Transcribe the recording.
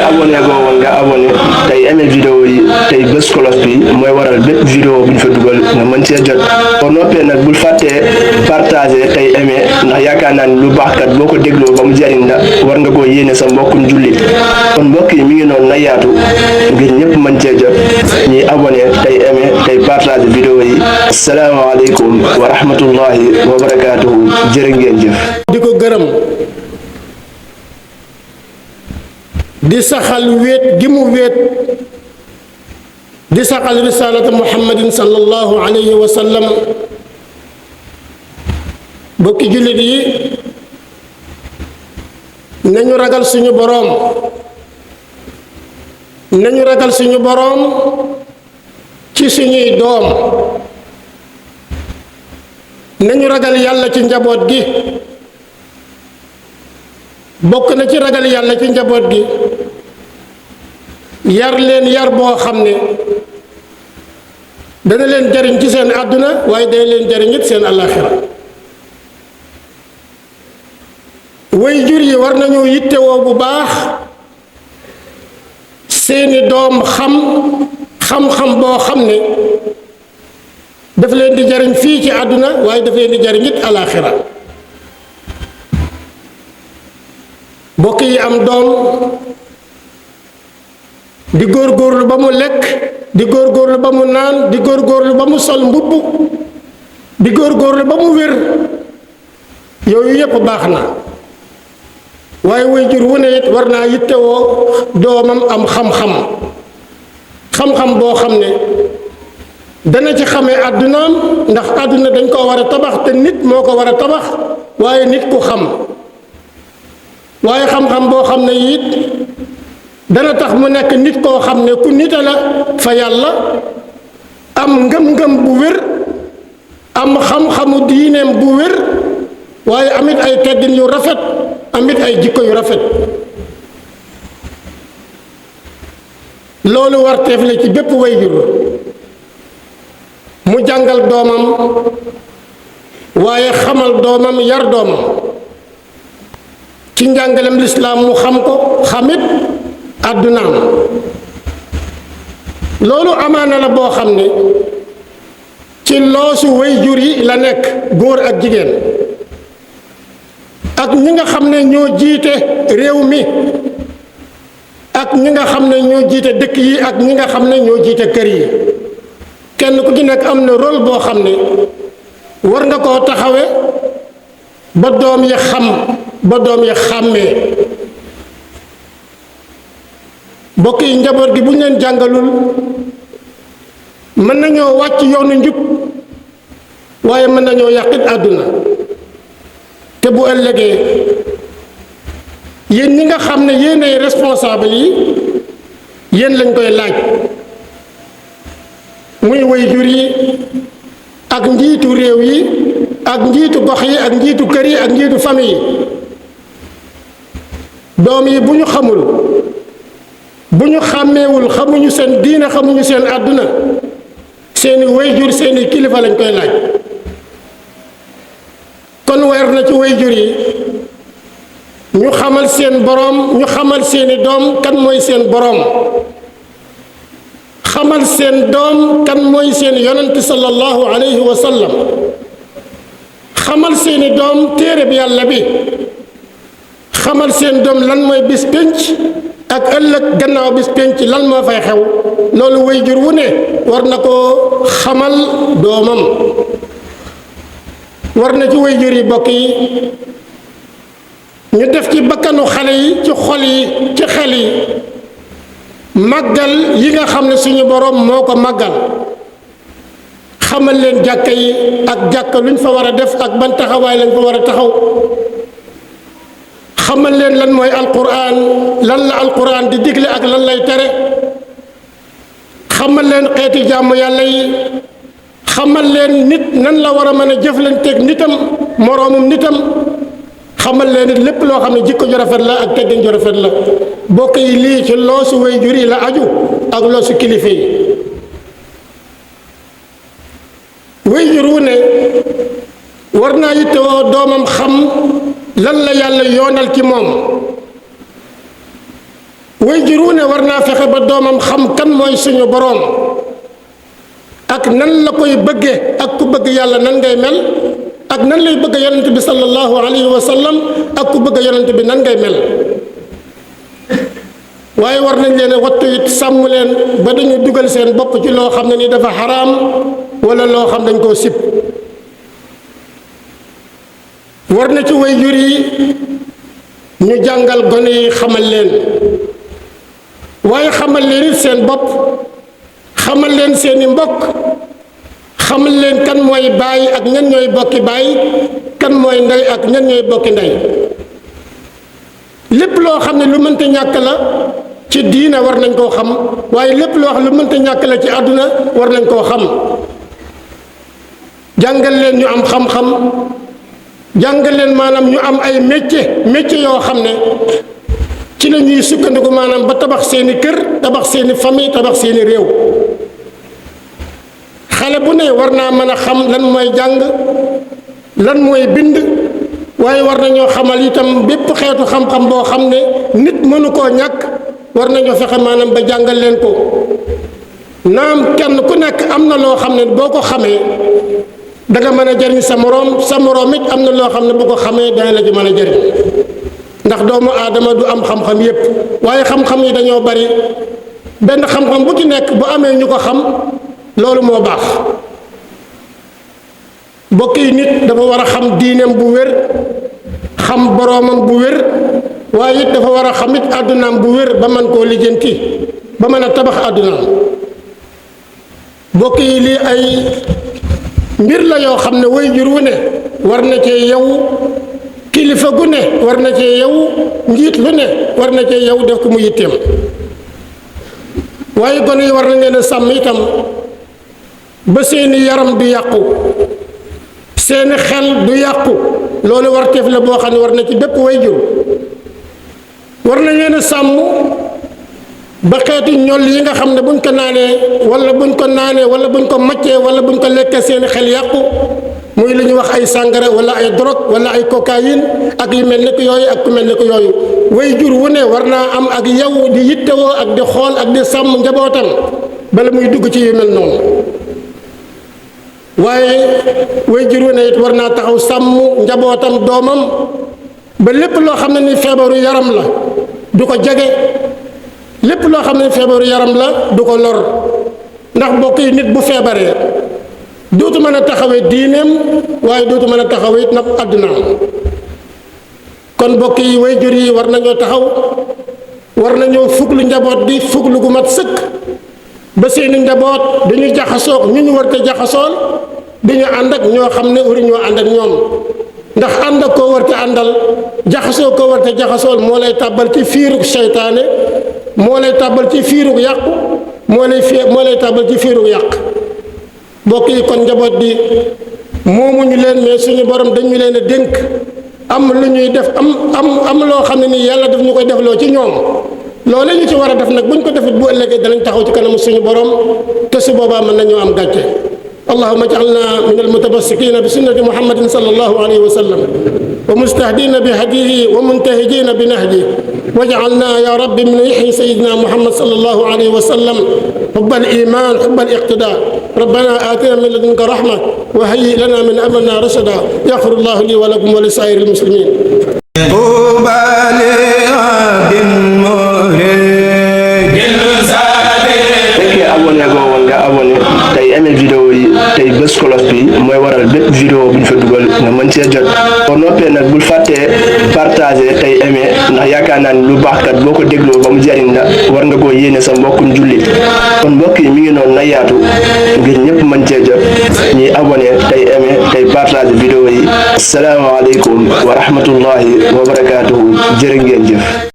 abonné go woon nga abonné tey aimé vidéo yi tey bés cloche bi mooy waral bépp vidéo bu ñu fa dugal nga mën cee jot boo noppee nag bul fàttee partager tey aimé ndax yaakaar naa ni lu baax kat boo ko dégloo ba mu jariñ la war nga koo yéene sa mbokkum jullit kon mbokk yi mi ngi noonu na yaatu ngir ñëpp mën cee jot ñuy abonné tey aimé tey partager vidéo yi asalaamaaleykum wa rahmatullahi wa barakaatuhu jërë ngeen jëf. di ko gërëm di saxal wéet gi mu wéet di saxal risalata muhammadin sallallahu alayhi wa sallam bokki jullit yi nañu ragal suñu boroom nañu ragal suñu boroom ci suñuy doom nañu ragal yàlla ci njaboot gi bokk na ci ragal yàlla ci njaboot gi yar leen yar boo xam ne dana leen jariñ ci seen àdduna waaye dana leen jariñ it seen àllaaxira way jur yi war nañoo yittewoo bu baax seeni doom xam-xam boo xam ne daf leen di jariñ fii ci àdduna waaye daf leen di jariñ it àllaaxira bokk yi am doom di góorgóorlu ba mu lekk di góorgóorlu ba mu naan di góorgóorlu ba mu sol mbubb di góorgóorlu ba mu wér yooyu yépp baax na waaye waajur wu ne it war naa yittewoo doomam am xam-xam boo xam ne dana ci xamee àddunaam ndax àdduna dañ ko war a tabax te nit moo ko war a tabax waaye nit ku xam waaye xam-xam boo xam ne it dana tax mu nekk nit koo xam ne ku nita la fa yàlla am ngëm-ngëm bu wér am xam-xamu diineem bu wér waaye amit ay teggin yu rafet amit ay jikko yu rafet loolu warteef la ci bépp wayjur mu jàngal doomam waaye xamal doomam yar doomam ci njàngalem lislaam mu xam ko xamit àddunaam loolu amaana la boo xam ne ci loosu waajur yi la nekk góor ak jigéen ak ñi nga xam ne ñoo jiite réew mi ak ñi nga xam ne ñoo jiite dëkk yi ak ñi nga xam ne ñoo jiite kër yi kenn ku ci nekk am na rôle boo xam ne war nga koo taxawe ba doom yi xam ba doom yi xàmmee mbokk yi njaboot gi bu ñu leen jàngalul mën nañoo wàcc yoonu njub waaye mën nañoo yàqit àdduna te bu ëllëgee yéen ñi nga xam ne yéenay responsable yi yéen lañ koy laaj muy waajur yi ak njiitu réew yi ak njiitu gox yi ak njiitu kër yi ak njiitu famille yi doom yi bu ñu xamul bu ñu xàmmeewul xamuñu seen diine xamuñu seen àdduna seeni waajur seeni kilifa lañ koy laaj kon weer na ci waajur yi ñu xamal seen boroom ñu xamal seeni doom kan mooy seen boroom xamal seen doom kan mooy seen yonent sallallahu alayhi wa sallam xamal seeni doom téere bi yàlla bi xamal seen doom lan mooy bis pénc ak ëllëg gannaaw bis pénc lan moo fay xew loolu waajur wu ne war na koo xamal doomam war na ci waajur yi bokk yi ñu def ci bakkanu xale yi ci xol yi ci xel yi màggal yi nga xam ne suñu boroom moo ko màggal xamal leen jàkka yi ak jàkka luñ fa war a def ak ban taxawaay lañ fa war a taxaw xamal leen lan mooy alquran lan la alquran di digle ak lan lay tere xamal leen xeeti jàmm yàlla yi xamal leen nit nan la war a mën a jëflanteeg nitam moroomum nitam xamal leen it lépp loo xam ne jikko ju rafet la ak teggin ju rafet la bokk yi lii ci loosu waajur yi la aju ak loosu kilifa yi waajur wu ne war naa yittewoo doomam xam lan la yàlla yoonal ci moom. waajur wu ne war naa fexe ba doomam xam kan mooy suñu boroom ak nan la koy bëggee ak ku bëgg yàlla nan ngay mel ak nan lay bëgg yonent bi sallallahu alayhi wa sallam ak ku bëgg yonent bi nan ngay mel. waaye war nañ leen wattu it sàmm leen ba dañu dugal seen bopp ci loo xam ne ni dafa xaraam wala loo xam dañ koo sib. war na ci waajur yi ñu jàngal gone yi xamal leen waaye xamal leen it seen bopp xamal leen seeni mbokk xamal leen kan mooy baay ak ñan ñooy bokki baay kan mooy ndey ak ñan ñooy bokki ndey. lépp loo xam ne lu mënta ñàkk la ci diina war nañ koo xam waaye lépp loo xam lu mënta ñàkk la ci àdduna war nañ koo xam. jàngal leen ñu am xam-xam jàngal leen maanaam ñu am ay métier yoo xam ne ci la ñuy sukkandiku maanaam ba tabax seeni kër tabax seeni famille tabax seeni réew. xale bu ne war naa mën a xam lan mooy jàng lan mooy bind waaye war nañoo xamal itam bépp xeetu xam-xam boo xam ne nit mënu koo ñàkk war nañoo fexe maanaam ba jàngal leen ko. naam kenn ku nekk am na loo xam ne boo ko xamee danga mën a jëriñ sa moroom it am na loo xam ne boo ko xamee dana la ci mën a jëriñ ndax doomu aadama du am xam-xam yépp waaye xam-xam yi dañoo bari benn xam-xam bu ci nekk bu amee ñu ko xam loolu moo baax. bokk yi nit dafa war a xam diineem bu wér xam boroomam bu wér waaye it dafa war a xam it àddunaam bu wér ba mën koo lijjanti ba mën a tabax àddunaam. bokk yi lii ay mbir la yoo xam ne waajur wu ne war na cee yow kilifa gu ne war na cee yow njiit lu ne war na cee yow def ko mu yitteem. waaye gone yi war na leen a sàmm itam ba seeni yaram du yàqu seeni xel du yàqu loolu warteef la boo xam ne war na ci bépp waajur. war na leen a sàmm ba xeetu ñol yi nga xam ne buñ ko naanee wala buñ ko maccee wala buñ ko lekkee seeni xel yàqu muy li ñuy wax ay sàngara wala ay drogue wala ay cocaïne ak yu mel ni ko yooyu ak ku mel ni ko yooyu. waajur wu ne war naa am ak yow di yittewoo ak di xool ak di sàmm njabootam bala muy dugg ci yu mel noonu. waaye waajur wu ne it war naa taxaw sàmm njabootam doomam ba lépp loo xam ne ni feebaru yaram la du ko jege lépp loo xam ne feebaru yaram la du ko lor ndax mbokk yi nit bu feebaree dootu mën a taxawee diineem waaye dootu mën a taxawee it nag àddunaam. kon mbokk yi waajur yi war nañoo taxaw war nañoo fuglu njaboot bi fuglu gu mat sëkk ba seeni njaboot dañu jaxasoog ñu war te jaxasool dañu ànd ak ñoo xam ne waruñoo ànd ak ñoom ndax ànd ak koo war te àndal jaxasoo koo war te jaxasool moo lay tàbbal ci fiirug seytaane moo lay tàbbal ci fiirug yàqu moo lay tàbbal ci fiirug yàq. mbokk yi kon njaboot bi moomuñu leen mais suñu borom dañu leen a dénk am lu ñuy def am loo xam ne nii yàlla daf ñu koy defloo ci ñoom loolu ñu ci war a def nag buñ ko defit bu ëllëgee danañ taxaw ci kanamu suñu borom te su boobaa mën nañoo am gàcce. allahumma ij'alna min almutamassikina bi sunnati muhammadin sallallahu alayhi wa sallam wa mustahdina bi hadihi wa muntahijina bi nahjihi waj'alna ya rabbi min yahyi sayyidina muhammad sallallahu alayhi wa sallam hubba al-iman hubba al-iqtida rabbana atina min ladunka rahma wa hayyi lana min amrina rashada yaghfirullahu li wa lakum wa li sa'iril muslimin. abonné goo woon nga abonné tey aimé vidéo yi tey bés cloche bi mooy waral bépp vidéo bu ñu fa dugal nga mën cee jot. boo noppee nag bul fàttee partager tey aimé ndax yaakaar naa ni lu baax kat boo ko dégloo ba mu jariñ la war nga koo yéene sa mbokkum jullit. kon mbokk yi mi ngi noonu na yaatu ngir ñëpp mën cee jot ñuy abonné tey aimé tey partager vidéo yi. asalaamaaleykum wa rahmatullahi wa barakaatuhu jërë ngeen jëf.